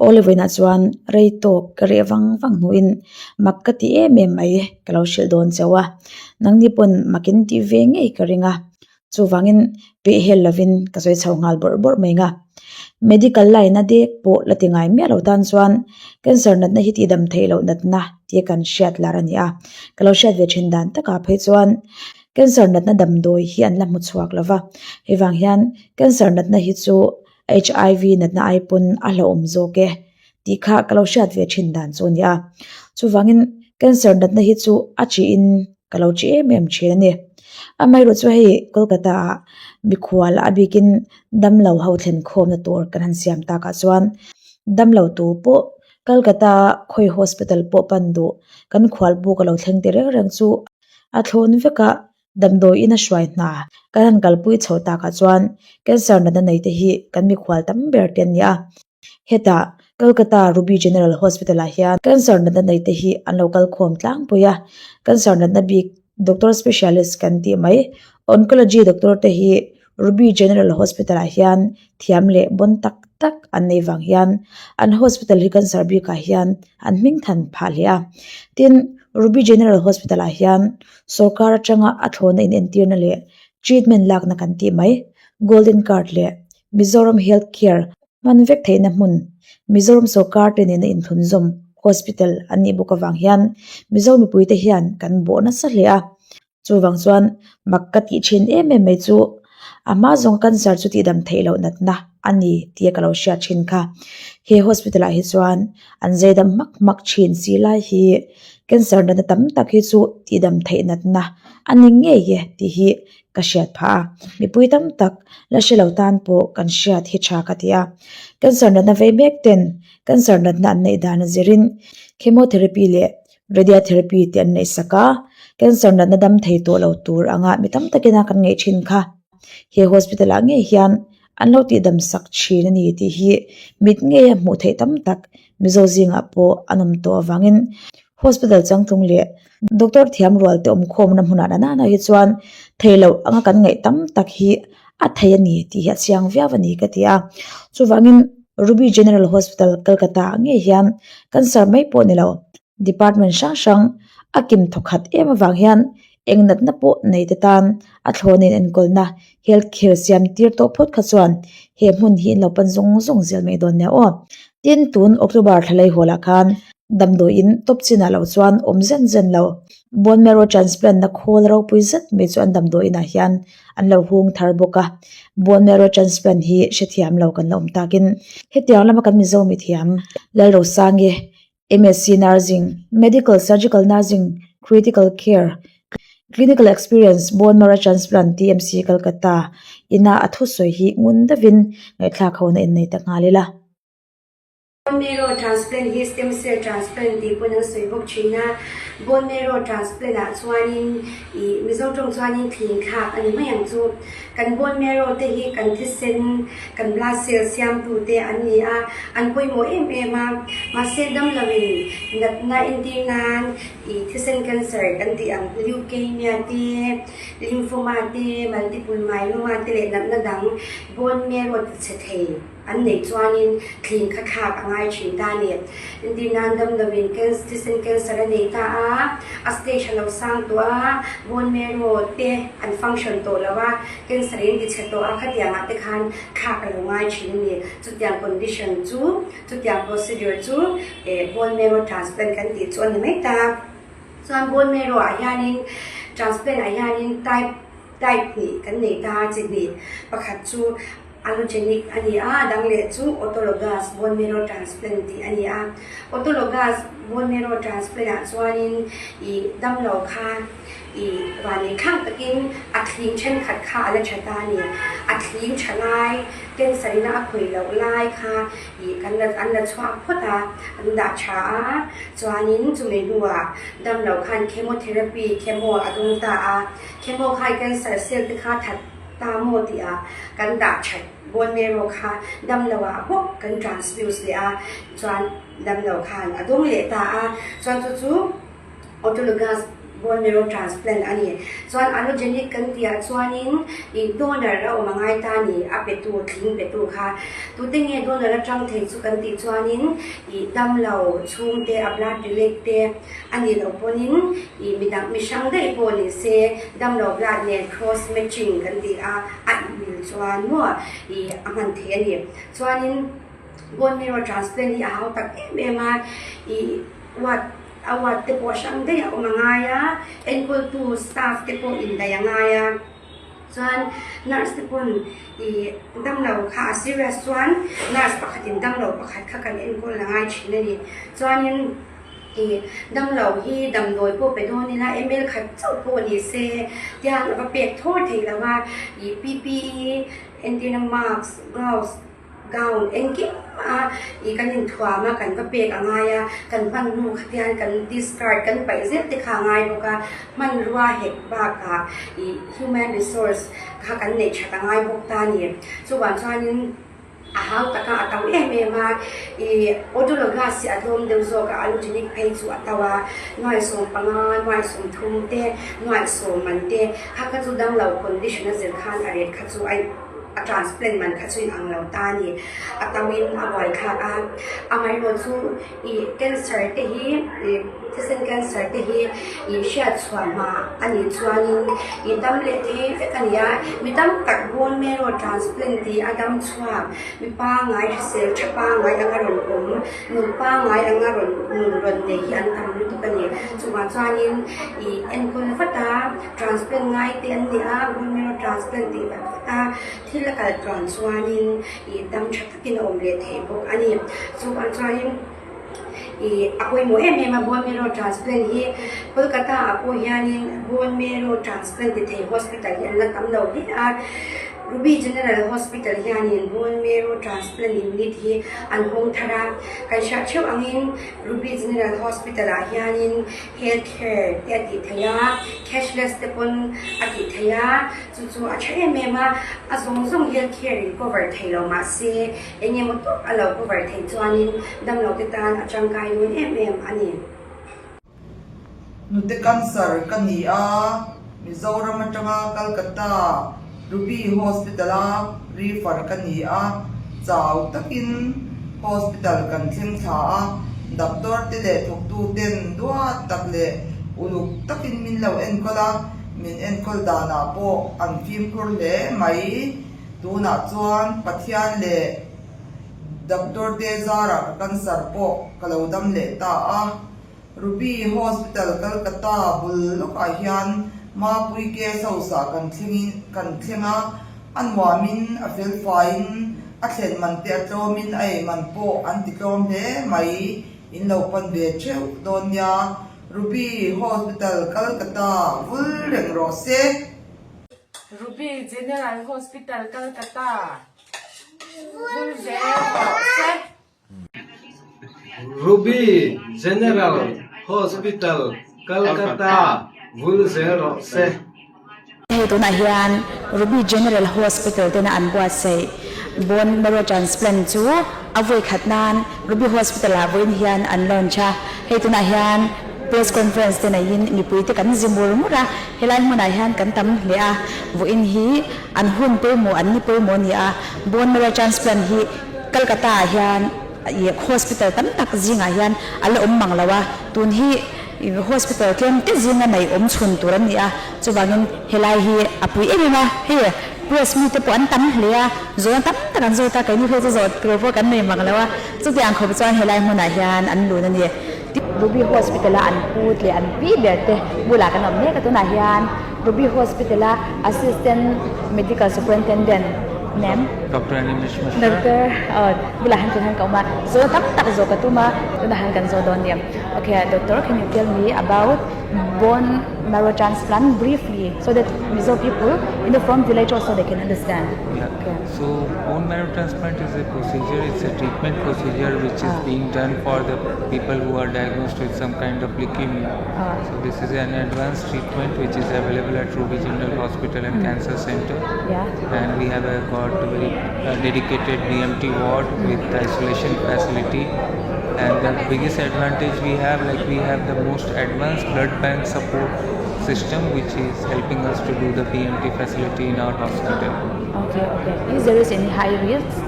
Awle vawiinah chuan rei tawk ka reh vang vang hnuin mak ka ti em em mai ka lo hrilh dawn chauh a, nangni pawn makin tih ve ngei ka ring a, chuvangin peh hel lovin ka sawi chho nghal bawrh bawrh mai nga. Medical line a dek pawh la ti ngai miah lo tan chuan cancer natna hi tihdam theih loh natna tia kan hriat lar a ni a, ka lo hriat ve thin dan takah phei chuan cancer natna damdawi hi an la hmu chhuak lo va, hei vang hian cancer natna hi chu HIV natna ai pawn a hlauhawm zawk e tih kha ka lo hriat ve thin dan chu a ni a. Chuvangin cancer natna hi chu a chiin ka lo chi em em thin a ni. Amaherawhchu chu hei Kolkata ah mikhual a bikin damlo ho thlen khawmna tur kan han siam takah chuan damlo tu pawh Kolkata khawi hospital pawh pan duh kan khual buk a lo thleng ti reng reng chu a thlawn vek a. Damdawi ina hruai hna kan han kalpui chho takah chuan cancer natna nei te hi kan mikhual tam ber te an ni a. Hetah Kolkata Ruby General Hospital ah hian cancer natna nei te hi an lo kal khawm tlangpui a. Cancer natna bik doctor specialist kan tih mai oncology doctor te hi Ruby General Hospital ah hian thiam leh bawn tak tak an nei vang hian an hospital hi cancer bikah hian an hming than phah hle a. Tin, Ruby General Hospital ah hian Sorkar atanga a thlawhna inentirna leh treatment lakna kan tih mai. Golden Card leh Mizoram Health Care hman vek theihna hmun Mizoram sorkar te nena inthlunzawm hospital an nih bawk avang hian Mizo mipuite hian kan bawh nasa hle a. Chuvang chuan mak ka tih thin em em mai chu a hma zawng cancer chu tihdam theih loh natna a ni tih ka lo hriat thin kha. He hospital ah hi chuan an zaidam hmak hmak thin si lai hi cancer natna tam tak hi chu tihdam theih natna a ni ngei e tih hi ka hriat phah a. Mipui tam tak la hre lo tan pawh kan hriat hi tha ka ti a. Cancer natna vei mek ten cancer natna an neih dan a zirin chemotherapy leh radiotherapy te an neih sak a, cancer natna dam thei tawh lo tur anga mi tam takin a kan ngaih thin kha. He hospital ah ngei hian an lo tihdam sak thin a ni tih hi mit ngei a hmuh theih tam tak Mizo zingah pawh an awm tawh avangin hospital changtlung leh doctor thiam rual te awm khawmna hmunah na nana hi chuan thei loh anga kan ngaih tam tak hi a thei a ni tih hi a chiang viau a ni ka ti a. Chuvangin Ruby General Hospital Kolkata ah ngei hian cancer mai pawh ni lo Department hrang hrang a kim thawkhat em avang hian eng natna pawh nei te tan a thlawnin enkawlna health care siam tir tawh phawt kha chuan he hmun hi in lo pan zung zung zel mai dawn nia aw. Tin, tun October thla lei hawlah khan damdawiin tawp chinah lo chuan awm zen zen lo bone marrow transplant na khawl ropui zet mai chu an damdawiinah hian an lo hung thar bawk a. Bone marrow transplant hi hrethiam lo kan la awm takin hetiang lama kan Mizo mithiam Lalrosangi MSc Nursing, Medical Surgical Nursing, Critical Care, Clinical Experience, Bone Marrow Transplant, TMC Kolkata, ina a thusawi hi ngun deuhin ngaihthlak hona in nei ta nghal ila. Bone marrow transplant hi stem cell transplant tih pawn an sawi bawk thin a, bone marrow transplant ah chuanin ih Mizo tawng chuanin thling thlak a ni mai ang chu. Kan bone marrow te hi kan thisen, kan blood cell siamtu te an ni a, an pawimawh em em a. Mahse damloin natna entir nan ih thisen cancer kan tih ang leukemia te, lymphoma te, multiple myeloma te leh natna dang bone marrow ti chhe thei. An neih chuanin thling kha thlak a ngai thin ta a ni. Entir nan damloin thisen cancer a nei ta a, a stage a lo sang tawh a, bone marrow te an function tawh lo a, cancer in ti chhe tawh a, khatiangah te khan thlak a lo ngai thin a ni. Chutiang condition chu, chutiang procedure chu bone marrow transplant kan tih chu a ni mai ta. Chuan bone marrow ah hianin transplant ah hianin type type hnih kan nei ta a, chi hnih pakhat chu Allogenic a ni a, a dang leh chu autologous bone marrow transplant tih a ni a. Autologous bone marrow transplant ah chuanin ih damlo kha ih vanei thlak takin a thling thenkhat kha a la tha ta a ni. A thling tha lai, cancer ina a khawih loh lai kha ih kan la an la chhuak phawt a, an dah tha a, chuanin chumi hnuah damlo khan chemotherapy, chemo a dawng ta a, chemo khan cancer cell te kha that Ta maw tih ah kan dah that bone marrow kha damlo ah bawk kan transfuse leh a, chuan damlo khan a dawng leh ta a, chuan chu chu autologous Bone marrow transplant a ni. Chuan allogenic kan tih ah chuanin ih donor a awm a ngai ta a ni, a petu, thling petu kha. Tute nge donor atang thei chu kan tih chuanin ih damlo chhungte, a blood relate te a nih loh pawnin ih midang mi hrang daih pawh ni se damlo blood nen cross matching kan tih a, a inmil chuan maw ih a hman thei a ni. Chuanin bone marrow transplant hi a hau tak em em a, ih what A ward te pawh hrang daih a awm a ngai a, enkawltu staff te pawh indaih a ngai a, chuan nurse te pawn ih damlo kha a serious chuan nurse pakhatin damlo pakhat kha kan enkawl a ngai thin a ni. Chuanin ih damlo hi damdawi pawh pe dawn ila ml khat chauh pawh ni se tiang a va pek thawr theih lo a, ih PPE entirna mask, gloves, Gown engkim a ih kan inthuam a, kan va pek a ngai a, kan hman hnu kha tian kan discard kan paih zel te kha a ngai bawk a, hmanrua hek bakah ih human resource kha kan neih that a ngai bawk ta a ni. Chuvang chuanin a hau taka a to em em a, ih autologous hi a tlawm deuh zawk a, allogenic phei chu a to a, nuaisawm panga, nuaisawm thum te, nuaisawm man te kha kha chu damlo condition a zir khan a rate kha chu a A transplant man kha chu in ang lo ta a ni. A tauin a buaithlak a. Amaherawh chu ih cancer te hi ih thisen cancer te hi ih hriat chhuah hma a nih chuanin ih dam leh thei vek a ni a. Mi tam tak bone marrow transplant tih a dam chhuak mi pangngai hrisel tha pangngai anga rawn awm nun pangngai anga rawn nun rawn nei hi an tam lutuk a ni. Chuvang chuanin ih enkawl vat a. Transplant ngai te an ni a, bone marrow transplant tih vat vat a, thil a kal tluan chuanin ih dam tha takin a awm leh theih bawk a ni. Chuvang chuanin ih a pawimawh em em a bone marrow transplant hi Kolkata ah pawh hianin bone marrow transplant ti thei hospital hi an la tam lo hle a, Ruby General Hospital hianin bone marrow transplant unit hi an hawng thar a, kan hriat theuh angin Ruby General Hospital ah hianin Health care te a tih theih a, cashless te pawn a tih theih a, chu chu a tha em em a, a zawng zawng health care in cover thei lo mahse eng emaw tawk a lo cover theih chuanin damlo te tan a tangkai dawn em em a ni. Nute cancer ka ni a, Mizoram atanga Calcutta Ruby Hospital a refer ka ni a, chau takin hospital kan thleng thla a, doctor te leh thawktu ten duat tak leh uluk takin min lo enkawl a, min enkawl danah pawh an fimkhur hle mai. Tunah chuan Pathian leh doctor te zarah ka cancer pawh ka lo dam leh ta a. Ruby Hospital Calcutta bul lawkah hian Mapui Guest House-ah kan thlengin kan thleng a, a nuamin a felfaiin a thlen man te a tlawmin a ei man pawh an ti tlawm hle mai, in lo pan ve theuh dawn nia. Ruby Hospital Calcutta vul reng rawh se. Ruby General Hospital Calcutta vul zel rawh se. Ruby General Hospital, Calcutta vul zel rawh se. Hei tunah hian Ruby General Hospital tena an buatsaih Bone Marrow Transplant chu a vawi khat nan Ruby Hospital ah vawiin hian an launch a. Hei tunah hian Press Conference te neiin mipui te kan zi mur mur a, helai hmunah hian kan tam hle a, vawiin hi an hun pawimawh an ni pawimawh a ni a, Bone Marrow Transplant hi Calcutta ah hian ih hospital tam tak zingah hian a la awm mang lo a, tun hi hospital tlem te zinga nei awm chhun tur an ni a, chuvangin helai hi a pui em em a, hei press mi te pawh an tam hle a, zawhna tam tak an zawt a, keini phei chu zawh tur pawh kan nei mang lo a, chutiang khawp chuan helai hmunah hian an lun a ni. Ruby Hospital a an put leh an pi ber te bulah kan awm mek a, tunah hian Ruby Hospital a Assistant Medical Superintendent nem Doctor Animesh Mishra Doctor aw bulah hian tun hian ka awm a, zawhna tam tak zawh ka tum a, tunah hian kan zawh dawn nia. Okay doctor can you tell me about bone marrow transplant briefly so that Mizo people in the from village also they can understand. Yeah. Okay. So bone marrow transplant is a procedure, it's a treatment procedure which is being done for the people who are diagnosed with some kind of leukemia. So this is an advanced treatment which is available at Ruby General Hospital and Cancer Center. Yeah. And we have got a very dedicated BMT ward with isolation facility. And the biggest advantage we have, like we have the most advanced blood bank support system which is helping us to do the BMT facility in our hospital. Okay, okay. Is there is any high risk?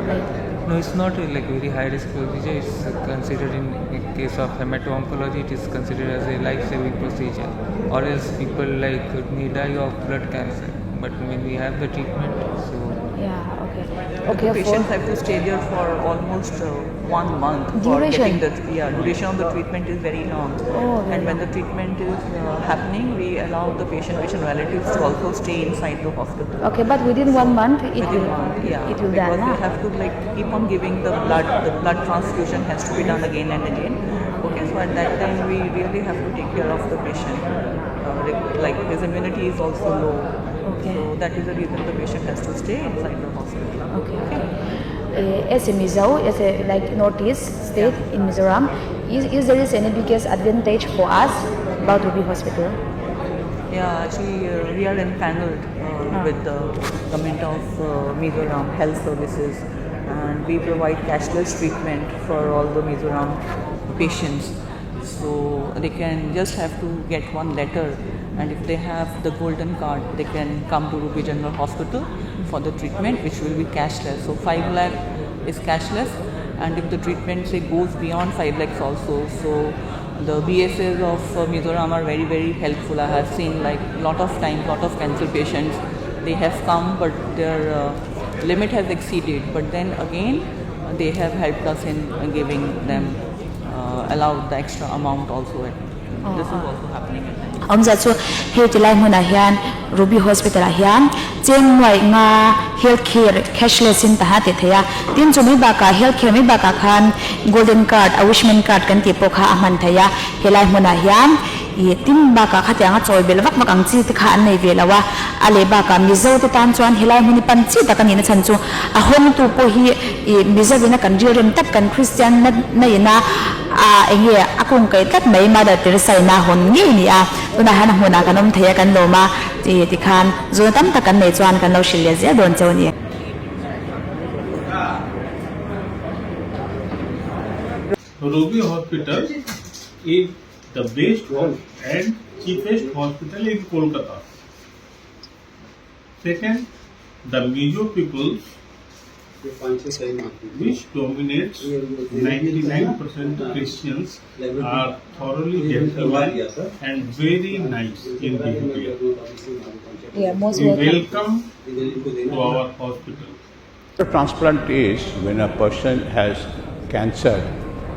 Like No, it's not a, like very high risk procedure. It's considered in case of hemato-oncology, it is considered as a life-saving procedure. Or else people like may die of blood cancer. But when we have the treatment, so yeah, okay. The Okay, for patients have to stay there for almost 1 month for Duration? getting the yeah duration of the treatment is very long. Oh, very and when the treatment is happening, we allow the patient patient relatives to also stay inside the hospital. Okay, but within 1 month it Within will month, yeah, it will because done. we have to like keep on giving the blood. The blood transfusion has to be done again and again. Okay, so at that time we really have to take care of the patient. Like his immunity is also low. Okay. So that is the reason the patient has to stay inside the hospital. Okay, okay. As a Mizo, as a like Northeast state in Mizoram, is there is any biggest advantage for us about Ruby Hospital? Yeah, actually we are empaneled with the government of Mizoram Health Services, and we provide cashless treatment for all the Mizoram patients. So they can just have to get one letter, and if they have the golden card, they can come to Ruby General Hospital for the treatment, which will be cashless. So 5 lakh is cashless, and if the treatment say goes beyond 5 lakhs also, so the BSAs of Mizoram are very, very helpful. I have seen like lot of times, lot of cancer patients, they have come, but their limit has exceeded. But then again, they have helped us in giving them, allowed the extra amount also. This is also happening at times. Awmzia chu hei ti lai hmunah hian Ruby Hospital ah hian cheng nuaih nga health care cashless in taha tih theih a, tin chu mai bakah health care mai bakah khan golden card Ayushman card kan tih pawh kha a hman theih a, helai hmunah hian ih tin bakah khatianga chawi belh vak vak ang chi te kha an nei ve lo a, a leh bakah Mizo te tan chuan helai hmun hi pan chi tak a nihna chhan chu a hawngtu pawh hi ih Mizo ina kan rilrem tak kan Christian na na ina a enge a kung kaih tlat mai Mother Teresa ina hawn ngei a ni a, tunah hian a hmunah kan awm thei a kan lawm a ih tikhan zuna tam tak kan nei chuan kan lo hrilh leh zel dawn cheu a ni. Ruby Hospital is the best and cheapest hospital in Kolkata. Second, the Mizo peoples, which dominates 99% Christians, are thoroughly gentlemen and very nice in behavior. We are most We welcome. welcome to our hospital. The transplant is when a person has cancer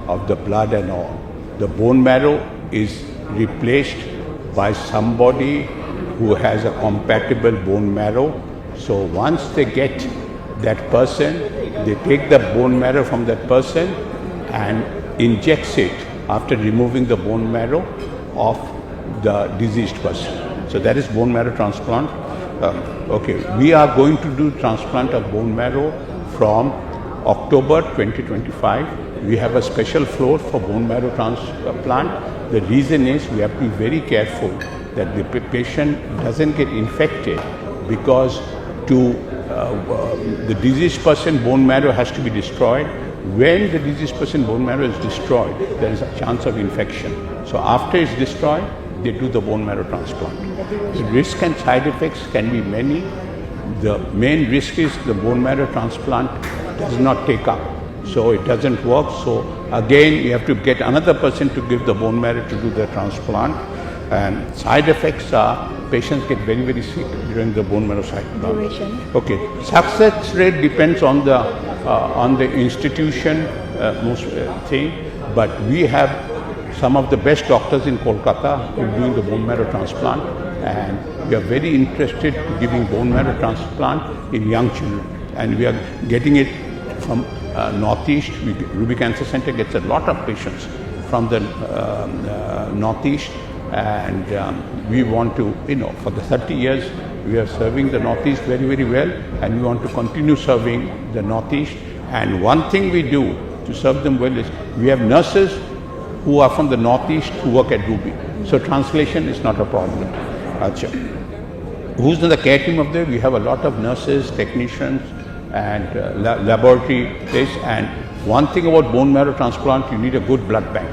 of the blood and all. The bone marrow is replaced by somebody who has a compatible bone marrow. So once they get that person, they take the bone marrow from that person and injects it after removing the bone marrow of the diseased person. So that is bone marrow transplant. Okay, we are going to do transplant of bone marrow from October 2025. We have a special floor for bone marrow transplant. The reason is we have to be very careful that the patient doesn't get infected, because to the diseased person bone marrow has to be destroyed. When the diseased person bone marrow is destroyed, there is a chance of infection. So after it's destroyed, they do the bone marrow transplant. The risk and side effects can be many. The main risk is the bone marrow transplant does not take up. So it doesn't work. So again, you have to get another person to give the bone marrow to do the transplant. And side effects are patients get very, very sick during the bone marrow cycle. Duration? Okay. Success rate depends on the institution, most thing. But we have some of the best doctors in Kolkata who are doing the bone marrow transplant, and we are very interested to giving bone marrow transplant in young children. And we are getting it from Northeast. Ruby Cancer Center gets a lot of patients from the Northeast, and we want to, for the 30 years, We are serving the Northeast very, very well and we want to continue serving the Northeast. And one thing we do to serve them well is we have nurses who are from the Northeast who work at Ruby. So translation is not a problem. Acha. Who's in the care team of there? We have a lot of nurses, technicians, and laboratory place. And one thing about bone marrow transplant, you need a good blood bank.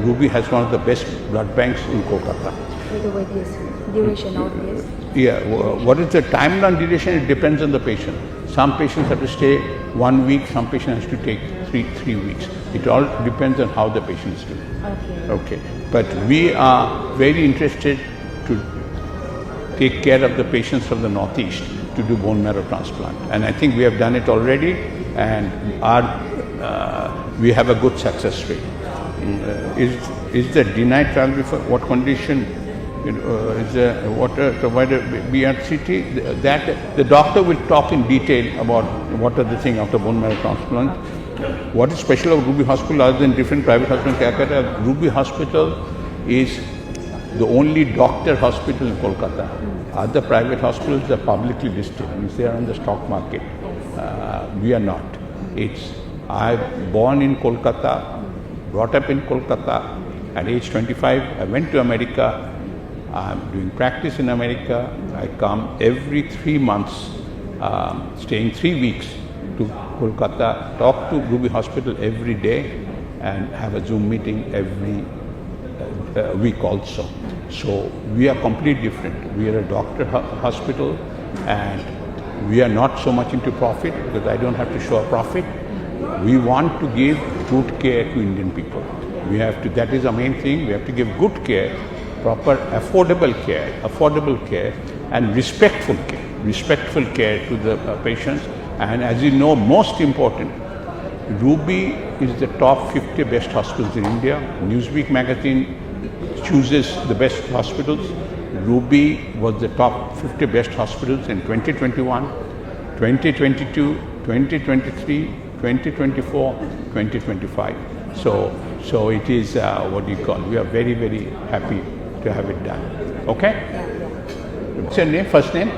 Ruby has one of the best blood banks in Kolkata. By the way, this duration of this. Yeah, what is the timeline duration? It depends on the patient. Some patients have to stay 1 week, some patient has to take 3 weeks. It all depends on how the patient is doing. Okay. But we are very interested to take care of the patients from the Northeast to do bone marrow transplant. And I think we have done it already and we have a good success rate. Is the denied transplant for what condition? Is the water provided BRCT? That the doctor will talk in detail about what are the thing after bone marrow transplant. What is special of Ruby Hospital other than different private hospitals in Calcutta? Ruby Hospital is the only doctor hospital in Kolkata. Other private hospitals are publicly listed, means they are on the stock market. We are not. It's I'm born in Kolkata, brought up in Kolkata. At age 25, I went to America. I'm doing practice in America. I come every 3 months, staying 3 weeks to Kolkata, talk to Ruby Hospital every day, and have a Zoom meeting every week also. So we are completely different. We are a doctor hospital and we are not so much into profit because I don't have to show a profit. We want to give good care to Indian people. We have to, that is the main thing. We have to give good care, proper affordable care and respectful care to the patients. And as you know, most important, Ruby is the top 50 best hospitals in India. Newsweek magazine chooses the best hospitals. Ruby was the top 50 best hospitals in 2021, 2022, 2023, 2024, 2025. So it is what do you call? We are very, very happy to have it done. Okay? What's your name? First name?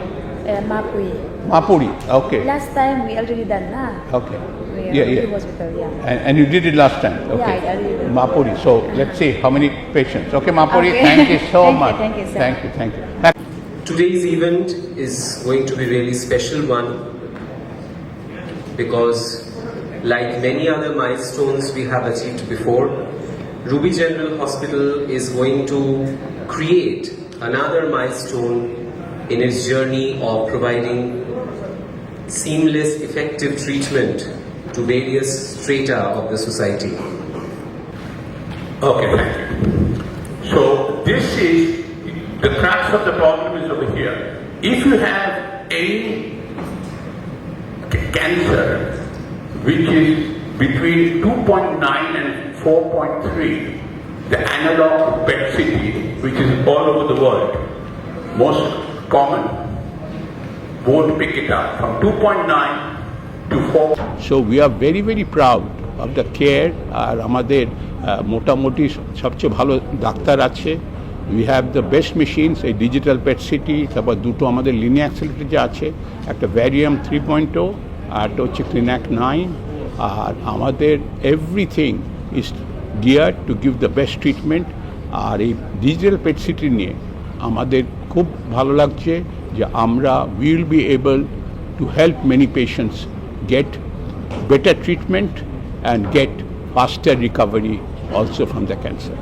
Mapui. Mapuri. Okay. Last time we already done na. Okay. We already hospital, yeah. And you did it last time. Okay. Yeah, I already did. Mapuri. So let's see how many patients. Okay, Mapuri, thank you so Thank you, much. Thank you, sir. Thank you, thank you. Today's event is going to be really special one because, like many other milestones we have achieved before, Ruby General Hospital is going to create another milestone in its journey of providing seamless, effective treatment to various strata of the society. Okay, thank you. So this is the crux of the problem is over here. If you have any cancer which is between 2.9 and 4.3, the analog PET CT, which is all over the world, most common, won't pick it up from 2.9 to 4. So we are very, very proud of the care. আর আমাদের মোটামুটি সবচেয়ে ভালো doctor আছে। We have the best machines, এই digital PET CT, তারপর দুটো আমাদের linear accelerator যে আছে, একটা ভ্যারিয়াম 3.0 আর একটা হচ্ছে ক্লিনাক 9। আর আমাদের everything is geared to give the best treatment. আর এই ডিজিটাল পেট সিটি নিয়ে আমাদের খুব ভালো লাগছে যে আমরা will be able to help many patients get better treatment and get faster recovery also from the cancer.